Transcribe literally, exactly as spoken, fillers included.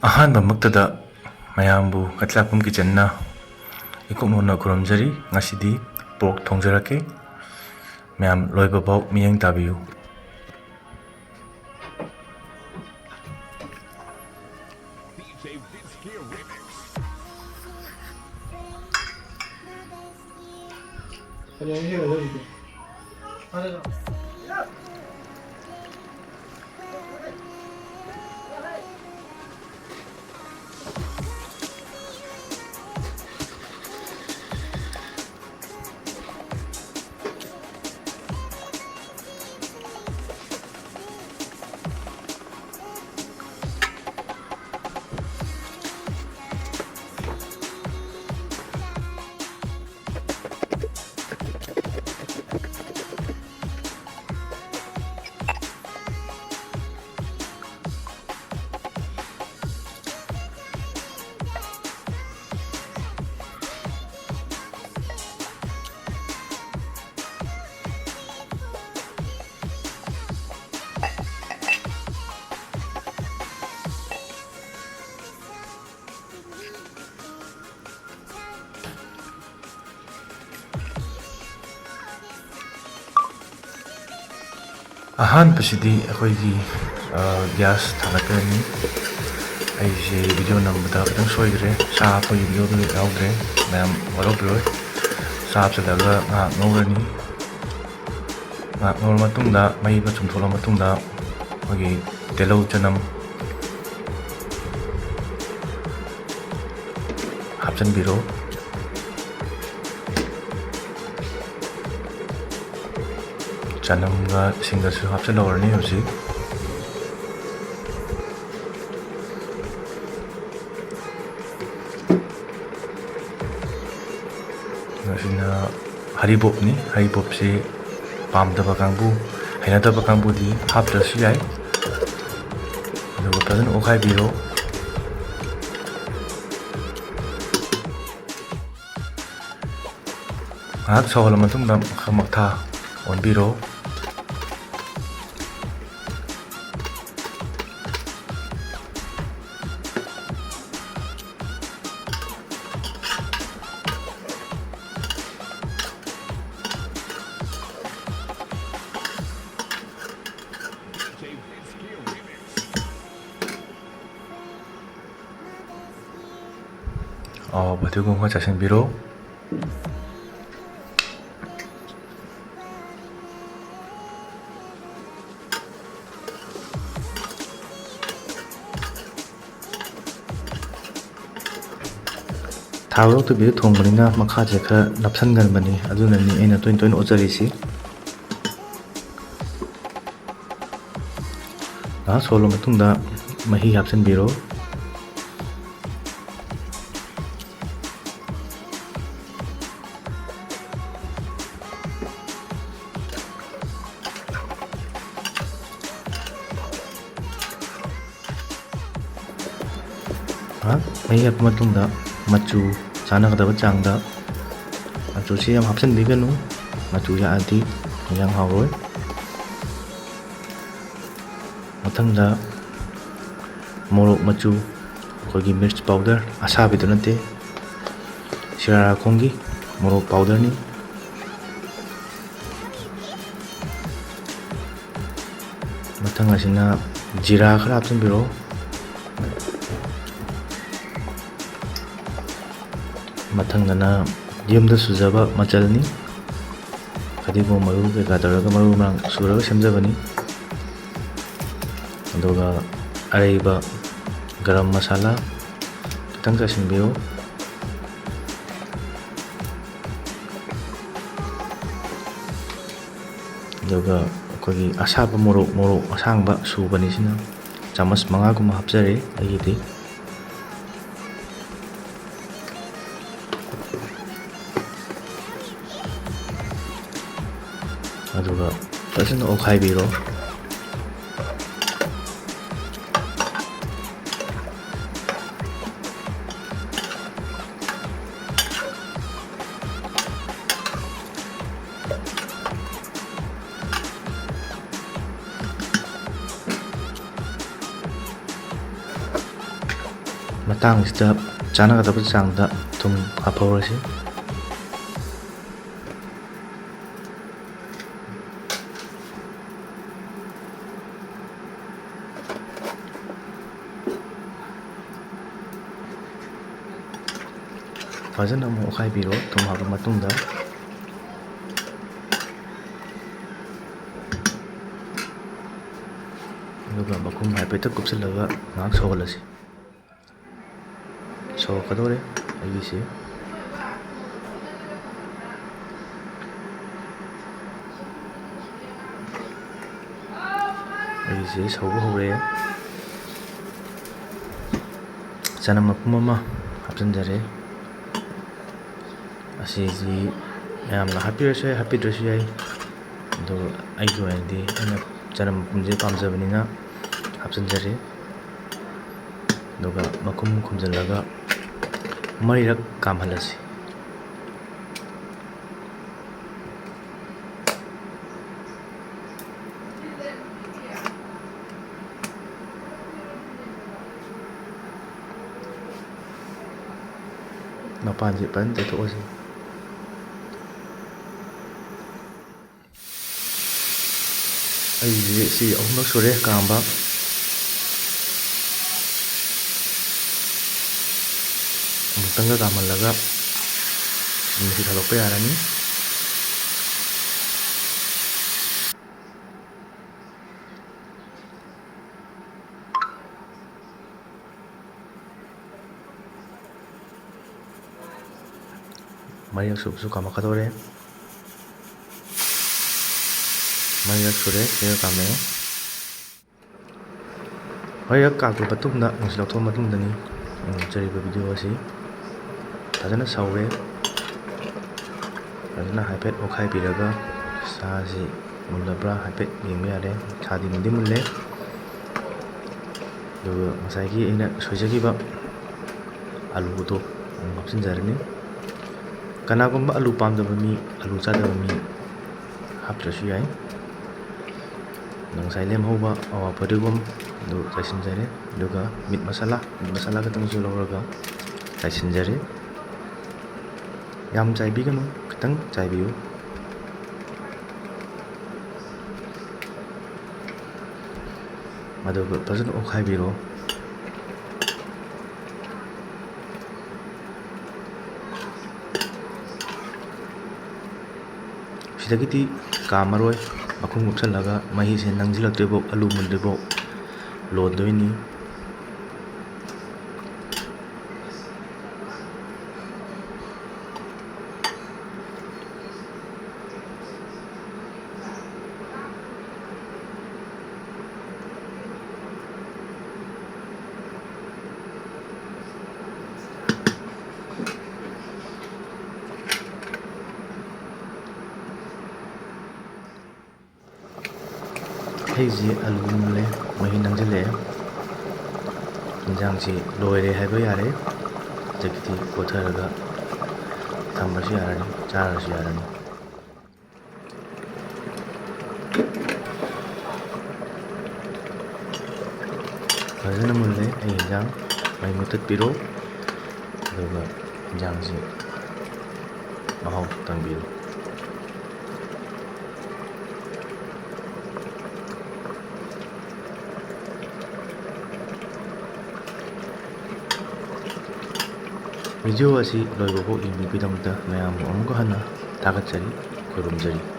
ꯑꯍꯥꯟꯕꯃꯛꯇꯗ ꯃꯌꯥꯝꯕꯨ ꯀꯠꯂꯥꯛꯄꯝ ꯀꯤꯠꯆꯟꯅ ꯏꯀꯣꯛ ꯅꯣꯟꯅ ꯈꯨꯔꯨꯝꯖꯔꯤ꯫ ꯉꯁꯤꯗꯤ ꯄꯣꯔꯛ ꯊꯣꯡꯖꯔꯛꯀꯦ꯫ ꯃꯌꯥꯝ ꯂꯣꯏꯕ ꯐꯥꯎ ꯃꯤꯠꯌꯦꯡ ꯇꯥꯕꯤꯌꯨ꯫ ꯑꯍꯥꯟꯕꯁꯤꯗꯤ ꯑꯩꯈꯣꯏꯒꯤ, ꯑ, ꯒ꯭ꯌꯥꯁ ꯊꯥꯡꯒꯠꯀꯅꯤ꯫ ꯑꯩꯁꯦ ꯚꯤꯗꯤꯑꯣ ꯅꯝꯕꯗ ꯈꯤꯇꯪ ꯁꯣꯏꯈ꯭ꯔꯦ, ꯁꯥ ꯍꯥꯞꯄꯒꯤ ꯚꯤꯗꯤꯑꯣꯗꯨ ꯌꯥꯎꯗ꯭ꯔꯦ, ꯃꯌꯥꯝ ꯋꯥꯔꯧꯕꯤꯔꯣꯏ꯫ ꯁꯥ ꯍꯥꯞꯆꯤꯜꯂꯒ ꯉꯥꯏꯍꯥꯛ ꯉꯧꯔꯅꯤ꯫ ꯉꯥꯏꯍꯥꯛ ꯉꯧꯔ ꯃꯇꯨꯡꯗ, ꯃꯩ ꯃꯆꯨꯝ ꯊꯣꯛꯂꯕ ꯃꯇꯨꯡꯗ, ꯑꯩꯈꯣꯏꯒꯤ ꯇꯤꯜꯍꯧ ꯆꯅꯝ ꯍꯥꯞꯆꯤꯟꯕꯤꯔꯣ꯫ ꯆꯅꯝꯒ ꯏꯁꯤꯡꯒꯁꯨ ꯍꯥꯞꯆꯤꯜꯍꯧꯔꯅꯤ ꯍꯧꯖꯤꯛ꯫ ꯑꯁꯤꯅ ꯍꯔꯤꯕꯣꯞꯅꯤ꯫ ꯍꯔꯤꯕꯣꯞꯁꯤ ꯄꯥꯝꯗꯕ ꯀꯥꯡꯕꯨ, ꯍꯩꯅꯗꯕ ꯀꯥꯡꯕꯨꯗꯤ ꯍꯥꯞꯇ꯭ꯔꯁꯨ ꯌꯥꯏ꯫ ꯑꯗꯨꯒ ꯐꯖꯅ ꯑꯣꯠꯈꯥꯏꯕꯤꯔꯣ꯫ ꯉꯥꯏꯍꯥꯛ ꯁꯧꯍꯜꯂ ꯃꯇꯨꯡꯗ ꯃꯈꯥ ꯃꯈꯥ ꯑꯣꯟꯕꯤꯔꯣ꯫ ꯑꯋꯥ ꯐꯗꯤꯒꯣꯝ ꯈꯔ ꯆꯥꯏꯁꯤꯟꯕꯤꯔꯣ꯫ ꯊꯥꯎ ꯌꯥꯎꯗꯕꯤꯗ ꯊꯣꯡꯕꯅꯤꯅ ꯃꯈꯥꯁꯦ ꯈꯔ ꯅꯞꯁꯟꯒꯟꯕꯅꯤ, ꯑꯗꯨꯅꯅꯤ ꯑꯩꯅ ꯇꯣꯏꯅ ꯇꯣꯏꯅ ꯑꯣꯠꯆꯔꯤꯁꯤ꯫ ꯉꯥꯏꯍꯥꯛ ꯁꯧꯍꯜꯂ ꯃꯇꯨꯡꯗ ꯃꯍꯤ ꯍꯥꯞꯆꯤꯟꯕꯤꯔꯣ꯫ ꯉꯥꯏꯍꯥꯛ ꯃꯍꯤ ꯍꯥꯞꯄ ꯃꯇꯨꯡꯗ ꯃꯆꯨ ꯆꯥꯟꯅꯒꯗꯕ ꯆꯥꯡꯗ, ꯃꯆꯨꯁꯤ ꯌꯥꯝ ꯍꯥꯞꯆꯤꯟꯕꯤꯒꯅꯨ, ꯃꯆꯨ ꯌꯥꯛꯑꯗꯤ ꯌꯦꯟꯁꯥꯡ ꯍꯥꯎꯔꯣꯏ꯫ ꯃꯊꯪꯗ ꯃꯣꯔꯣꯛ ꯃꯆꯨ, ꯑꯩꯈꯣꯏꯒꯤ ꯃꯤꯔꯆ ꯄꯥꯎꯗꯔ ꯑꯁꯥꯕꯤꯗꯨ ꯅꯠꯇꯦ, ꯁꯤꯔꯥꯔꯥꯈꯣꯡꯒꯤ ꯃꯣꯔꯣꯛ ꯄꯥꯎꯗꯔꯅꯤ꯫ ꯃꯊꯪ ꯑꯁꯤꯅ ꯖꯤꯔꯥ ꯈꯔ ꯍꯥꯞꯆꯤꯟꯕꯤꯔꯛꯑꯣ꯫ ꯃꯊꯪꯗꯅ ꯌꯨꯝꯗ ꯁꯨꯖꯕ ꯃꯆꯜꯅꯤ꯫ ꯐꯗꯤꯒꯣꯝ ꯃꯔꯨ ꯀꯩꯀꯥ ꯇꯧꯔꯒ ꯃꯔꯨ ꯃꯔꯥꯡ ꯁꯨꯔꯒ ꯁꯦꯝꯖꯕꯅꯤ꯫ ꯑꯗꯨꯒ ꯑꯔꯩꯕ ꯒꯔꯝ ꯃꯁꯥꯂꯥ ꯈꯤꯇꯪ ꯆꯥꯏꯁꯤꯟꯕꯤꯌꯨ꯫ ꯑꯗꯨꯒ ꯑꯩꯈꯣꯏꯒꯤ ꯑꯁꯥꯕ ꯃꯣꯔꯣꯛ, ꯃꯣꯔꯣꯛ ꯑꯁꯥꯡꯕ ꯁꯨꯕꯅꯤ ꯁꯤꯅ, ꯆꯥꯃꯁ ꯃꯉꯥꯒꯨꯝꯕ ꯍꯥꯞꯆꯔꯦ ꯑꯩꯒꯤꯗꯤ꯫ ꯑꯗꯨꯒ ꯐꯖꯅ ꯑꯣꯠꯈꯥꯏꯕꯤꯔꯣ꯫ ꯃꯇꯥꯡꯁꯤꯗ ꯆꯥꯟꯅꯒꯗꯕ ꯆꯥꯡꯗ ꯊꯨꯝ ꯍꯥꯞꯍꯧꯔꯁꯤ꯫ ꯐꯖꯅ ꯑꯃꯨꯛ ꯑꯣꯠꯈꯥꯏꯕꯤꯔꯣ ꯊꯨꯝ ꯍꯥꯞꯄ ꯃꯇꯨꯡꯗ꯫ ꯑꯗꯨꯒ ꯃꯈꯨꯝ ꯍꯥꯏꯐꯦꯠꯇ ꯀꯨꯞꯁꯤꯜꯂꯒ ꯉꯥꯏꯍꯥꯛ ꯁꯧꯍꯜꯂꯁꯤ꯫ ꯁꯧꯔꯛꯀꯗꯧꯔꯦ ꯑꯩꯒꯤꯁꯦ꯫ ꯑꯩꯒꯤꯁꯦ ꯁꯧꯕ ꯍꯧꯔꯦ꯫ ꯆꯅꯝ ꯃꯄꯨꯝ ꯑꯃ ꯍꯥꯞꯆꯤꯟꯖꯔꯦ꯫ ꯑꯁꯤꯁꯤ ꯃꯌꯥꯝꯅ ꯍꯥꯞꯄꯤꯔꯁꯨ ꯌꯥꯏ, ꯍꯥꯞꯄꯤꯗ꯭ꯔꯁꯨ ꯌꯥꯏ꯫ ꯑꯗꯣ ꯑꯩꯒꯤ ꯑꯣꯏꯅꯗꯤ ꯑꯩꯅ ꯆꯅꯝ ꯃꯄꯨꯝꯁꯦ ꯄꯥꯝꯖꯕꯅꯤꯅ ꯍꯥꯞꯆꯤꯟꯖꯔꯦ꯫ ꯑꯗꯨꯒ ꯃꯈꯨꯝ ꯈꯨꯝꯖꯤꯜꯂꯒ ꯃꯔꯤꯔꯛ ꯀꯥꯝꯍꯜꯂꯁꯤ꯫ ꯃꯄꯥꯟꯁꯦ ꯐꯖꯅ ꯇꯩꯊꯣꯛꯑꯁꯤ꯫ ꯑꯩꯁꯦ ꯁꯤ ꯑꯍꯨꯝꯂꯛ ꯁꯨꯔꯦ ꯀꯥꯝꯕ꯫ ꯑꯃꯨꯛꯇꯪꯒ ꯀꯥꯝꯍꯜꯂꯒ ꯃꯁꯤ ꯊꯥꯗꯣꯛꯄ ꯌꯥꯔꯅꯤ꯫ ꯃꯔꯤꯔꯛ ꯁꯨꯕꯁꯨ ꯀꯥꯝꯃꯛꯀꯗꯧꯔꯦ꯫ ꯃꯔꯤꯔꯛ ꯁꯨꯔꯦ, ꯁꯤꯒ ꯀꯥꯝꯃꯛꯑꯦ꯫ ꯃꯔꯤꯔꯛ ꯀꯥꯝꯈ꯭ꯔ ꯃꯇꯨꯡꯗ, ꯅꯨꯡꯁꯤ ꯂꯧꯊꯣꯛꯑ ꯃꯇꯨꯡꯗꯅꯤ ꯑꯩꯅ ꯎꯠꯆꯔꯤꯕ ꯚꯤꯗꯤꯑꯣ ꯑꯁꯤ꯫ ꯐꯖꯅ ꯁꯧꯔꯦ꯫ ꯐꯖꯅ ꯍꯥꯏꯐꯦꯠ ꯑꯣꯠꯈꯥꯏꯕꯤꯔꯒ ꯁꯥꯁꯤ ꯃꯨꯜꯂꯕ꯭ꯔꯥ ꯍꯥꯏꯐꯦꯠ ꯌꯦꯡꯕ ꯌꯥꯔꯦ꯫ ꯁꯥꯗꯤ ꯃꯨꯟꯗꯤ ꯃꯨꯜꯂꯦ꯫ ꯑꯗꯨꯒ ꯉꯁꯥꯏꯒꯤ ꯑꯩꯅ ꯁꯣꯏꯖꯈꯤꯕ ꯑꯂꯨꯗꯣ ꯑꯃꯨꯛ ꯍꯥꯞꯆꯤꯟꯖꯔꯅꯤ꯫ ꯀꯅꯥꯒꯨꯝꯕ ꯑꯂꯨ ꯄꯥꯝꯗꯕ ꯃꯤ, ꯑꯂꯨ ꯆꯥꯗꯕ ꯃꯤ ꯍꯥꯞꯇ꯭ꯔꯁꯨ ꯌꯥꯏ꯫ ꯑꯗꯣ ꯉꯁꯥꯏ ꯂꯦꯝꯍꯧꯕ ꯑꯋꯥ ꯐꯗꯤꯒꯣꯝ ꯑꯗꯨ ꯆꯥꯏꯁꯤꯟꯖꯔꯦ꯫ ꯑꯗꯨꯒ ꯃꯤꯠ ꯃꯁꯥꯂꯥ, ꯃꯤꯠ ꯃꯁꯥꯂꯥ ꯈꯛꯇꯪꯁꯨ ꯂꯧꯔꯒ ꯆꯥꯏꯁꯤꯟꯖꯔꯦ꯫ ꯌꯥꯝ ꯆꯥꯏꯕꯤꯒꯅꯨ, ꯈꯤꯇꯪ ꯆꯥꯏꯕꯤꯌꯨ꯫ ꯑꯗꯨꯒ ꯐꯖꯅ ꯑꯣꯠꯈꯥꯏꯕꯤꯔꯣ꯫ ꯁꯤꯗꯒꯤꯗꯤ ꯀꯥꯝꯃꯔꯣꯏ, ꯃꯈꯨꯝ ꯀꯨꯞꯁꯜꯂꯒ ꯃꯍꯤꯁꯦ ꯅꯪꯁꯤꯜꯂꯛꯇ꯭ꯔꯤꯐꯥꯎ, ꯑꯂꯨ ꯃꯨꯟꯗ꯭ꯔꯤꯐꯥꯎ ꯂꯣꯟꯗꯣꯏꯅꯤ꯫ ꯑꯩꯁꯤ ꯑꯂꯨ ꯃꯨꯜꯂꯦ, ꯃꯍꯤ ꯅꯪꯁꯤꯜꯂꯛꯑꯦ꯫ ꯏꯟꯖꯥꯡꯁꯤ ꯂꯣꯏꯔꯦ ꯍꯥꯏꯕ ꯌꯥꯔꯦ꯫ ꯍꯧꯖꯤꯛꯇꯤ ꯀꯣꯠꯊꯔꯒ ꯊꯝꯕꯁꯨ ꯌꯥꯔꯅꯤ, ꯆꯥꯔꯁꯨ ꯌꯥꯔꯅꯤ꯫ ꯐꯖꯅ ꯃꯨꯜꯂꯦ ꯑꯩ ꯏꯟꯖꯥꯡ꯫ ꯃꯩ ꯃꯨꯊꯠꯄꯤꯔꯣ, ꯑꯗꯨꯒ ꯏꯟꯖꯥꯡꯁꯤ ꯃꯍꯥꯎ ꯇꯪꯕꯤꯌꯨ꯫ Video ꯑꯁꯤ ꯂꯣꯏꯕꯐꯥꯎ ꯌꯦꯡꯕꯤꯕꯒꯤꯗꯃꯛꯇ ꯃꯌꯥꯝꯕꯨ ꯑꯃꯨꯛꯀ ꯍꯟꯅ ꯊꯥꯒꯠꯆꯔꯤ, ꯈꯨꯔꯨꯝꯖꯔꯤ꯫